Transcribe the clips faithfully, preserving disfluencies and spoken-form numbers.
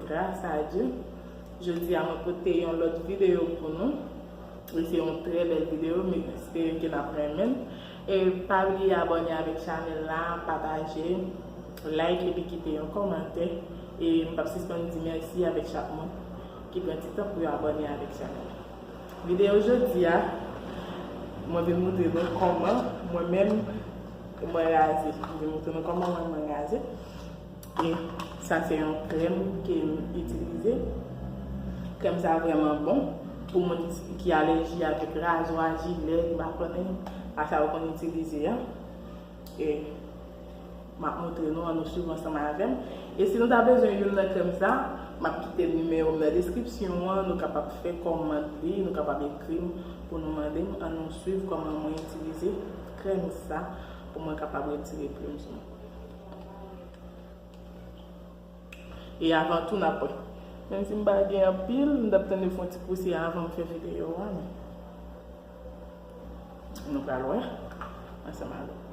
Gras a Dye, jodi a mwen pote yon lòt videyo pou nou. E se yon trè bèl videyo, m espere ke n ap renmen l. E pa bliye abòne avèk chanèl la, pataje, like epi kite yon kòmantè. E m p ap sispann di mèsi avèk chak moun ki pran ti tan pou yo abòne avèk chanèl la. Videyo jodi a, mwen vin montre nou kòman mwen menm mwen raze. Mwen vin montre nou kòman mwen, mwen raze. E sa se yon krèm ke m itilize. Krèm sa vrèman bon pou moun ki alèji avèk razwa, jilèt, bakonnen, pa sa yo konn itilize a. E m ap montre nou, ann nou swiv ansanm avè m. E si nou ta bezwen youn nan krèm sa, m ap kite nimewo m nan deskripsyon an, nou kapab fè kòmand li, nou kapab ekri m pou nou mande m, ann nou swiv kòman mwen itilize krèm sa pou mwen kapab retire plim sou mwen. E avan tou n ap wè. Menm si m pa gen anpil, m t ap tann yo fè yon ti pouse avan m fè videyo a, men nou pral wè ansanm avè m.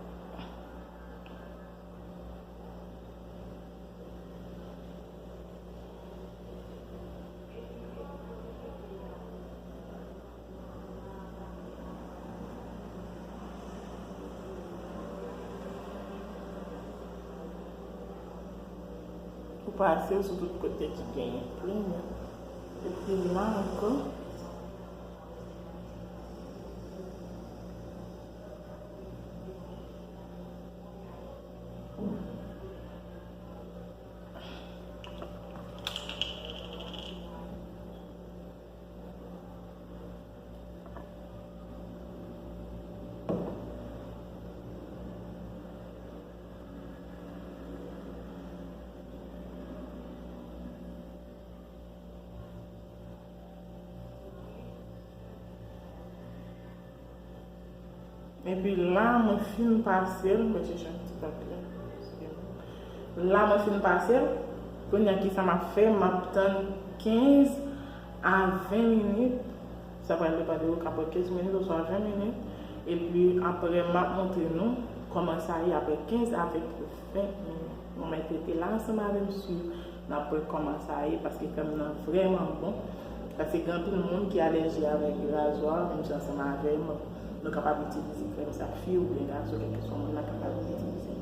Ou pase l sou tout kote ki genyen plim yo. Epi la ankò. Epi la, mwen fin pase l, mwen chèche yon ti papye. La, mwen fin pase l. Kounye a, kisa m ap fè? M ap tann kenz a ven minit. Sa pral depann de ou ka pran kenz minit oswa ven minit. Epi apre, m ap montre nou kòman sa ye apre kenz avèk ven minit. Nou mèt rete la ansanm avè m, swiv. N ap wè kòman sa ye, paske krèm nan vrèman bon. Paske gen anpil moun ki alèji avèk razwa, menm jan ansanm avè m, nou kapab itilize krèm sa, fi oubyen gason, kèlkeswa moun nan kapab itilize.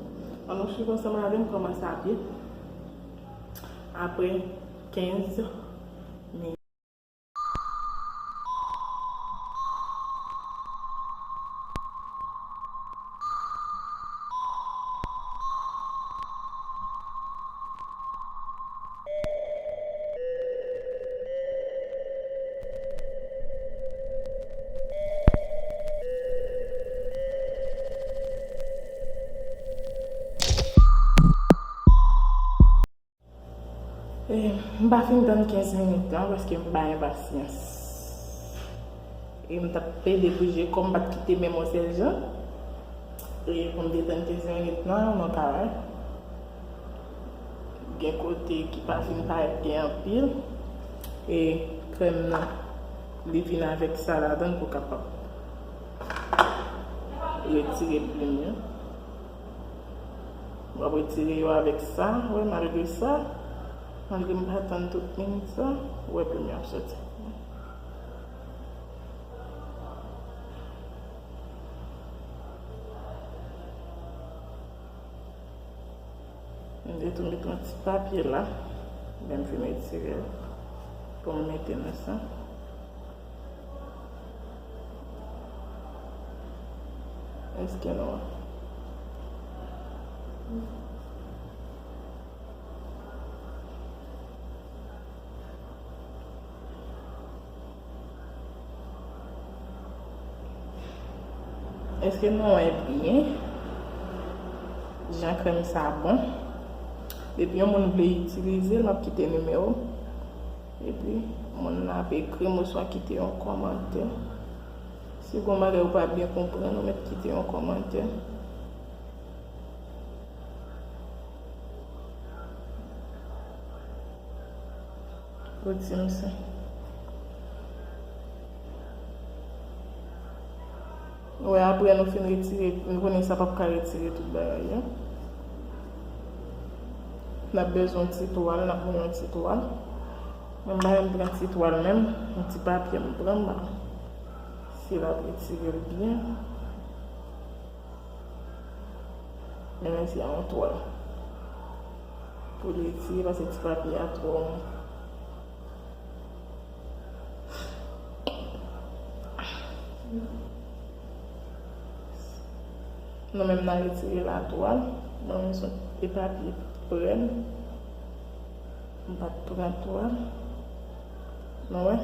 Ann nou swiv ansanm avè m kòman sa ap ye apre kenz minit. E, m pa fin tann kenz minit lan paske m pa gen pasyans. E m t ap plede bouje kò m, m pa t kite menm yon sèl jan. E pou m te tann kenz minit lan, nou ka wè. Gen kote ki pa fin parèt byen anpil. E krèm nan, li vin avèk sa ladan l pou kapab retire plim yo. W ap retire yo avèk sa, wè, malgre sa, malgre m pa tann tout minit sa, wè, plim yo ap soti. M te tou met yon ti papye la, lè m fin retire l, pou m mete nan sa. Èske nou wè? Èske nou wè byen jan krèm sa bon? Depi yon moun vle itilize l, m ap kite nimewo m. Epi, moun nan ap ekri m oswa kite yon kòmantè. Si gon bagay ou pa byen konprann, ou mèt kite yon kòmantè. Ou di m sa. Wè, apre nou fin retire, nou konnen sa p ap ka retire tout bagay yo. N ap bezwen yon ti twal, n ap mouye yon ti twal. Mwen m pa menm pran ti twal menm, yon ti papye m pran, m ba si l ap retire l byen. Men mwen se yon twal pou l retire, paske ti papye a twò won. Nou menm n a retire latwal. Mwen menm se yon papye prèn. M pa t pran twal. Nou wè?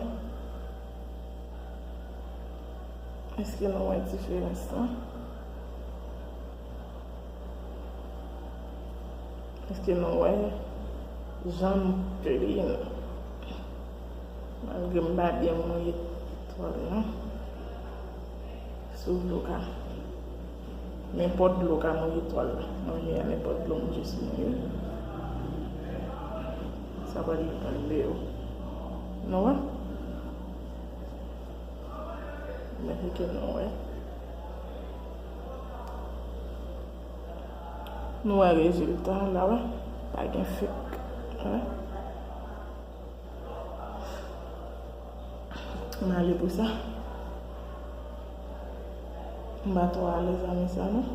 Èske nou wè diferans lan? Èske nou wè jan m klin? Malgre m pa byen mouye twal lan sou dlo ka. Nenpòt dlo ka mouye twal la. Mwen menm nenpòt dlo m jis mouye. Sa pa depann de yo. Nou wè? Men se ke nou wè. Nou wè rezilta la, wè. Pa gen fek. Wè. M ale pou sa. M pa twò alèz avè sa, non.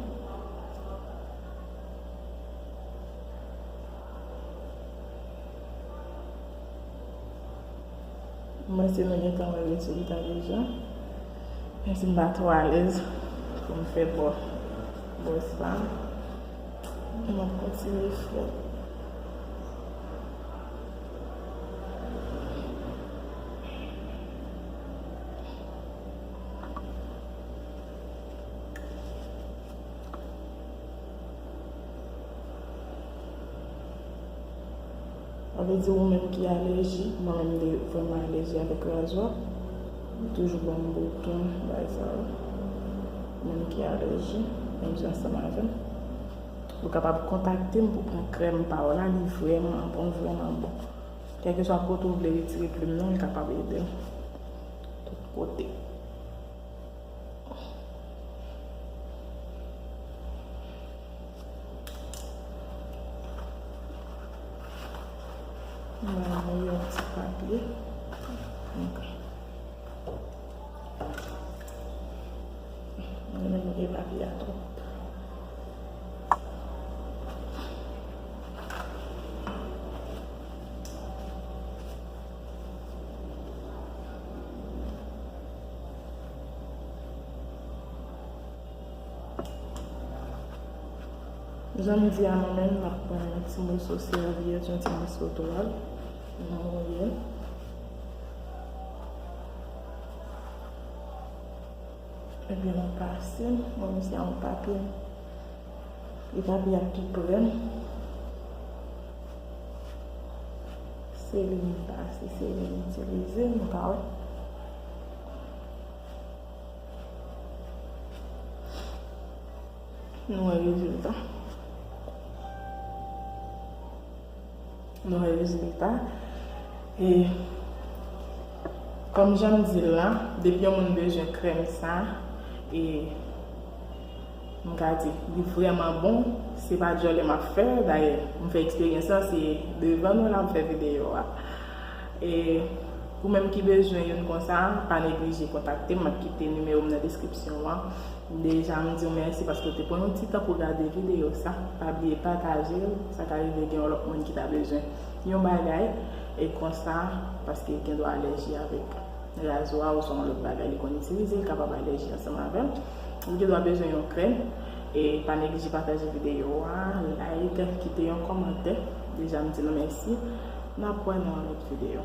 M panse nou gentan wè rezilta deja. Men si m pa twò alèz pou m fè bò, bò sa, m ap kontinye fè. Sa vle di ou menm ki alèji, mwen menm m te vrèman alèji avèk razwa. Li toujou ban m bouton, bagay sa yo. Ou menm ki alèji, menm jan ansanm avè m. Ou kapab kontakte m pou pran krèm pa w la, li vrèman bon, vrèman bon. Kèlkeswa kote ou vle retire plim nan, li kapab ede w. Tout kote. Mwen mouye yon ti papye. Ok. Mwen mouye papye a twòp. Jan m di a nou menm, n ap pran yon ti moso sèvyèt, yon ti moso twal, nou mouye l. Epi nou pase, mwen menm se yon papye. E papye a tou prè. Se li m pase, se li m itilize, nou ka wè. Nou wè rezilta. Nou wè rezilta. E kòm jan m di l la, depi yon moun bezwen krèm sa, e m ka di, li vrèman bon. Se pa djòlè m ap fè, dayè, m fè eksperyans lan, se devan nou la m fè videyo a. E ou menm ki bezwen youn konsa, pa neglije kontakte m, m ap kite nimewo m nan deskripsyon an. Deja, m di w mèsi paske w te pran yon ti tan pou w gade videyo sa. Pa bliye pataje l, sa ka rive gen yon lòt moun ki ta bezwen yon bagay, e konsa, paske gen dwa alèji avèk razwa oswa yon lòt bagay li konn itilize, li kapab alèji ansanm avè l. Ou gen dwa bezwen yon krèm, e pa neglije pataje videyo a, like, kite yon kòmantè. Deja, m di nou mèsi. N ap wè nan yon lòt videyo.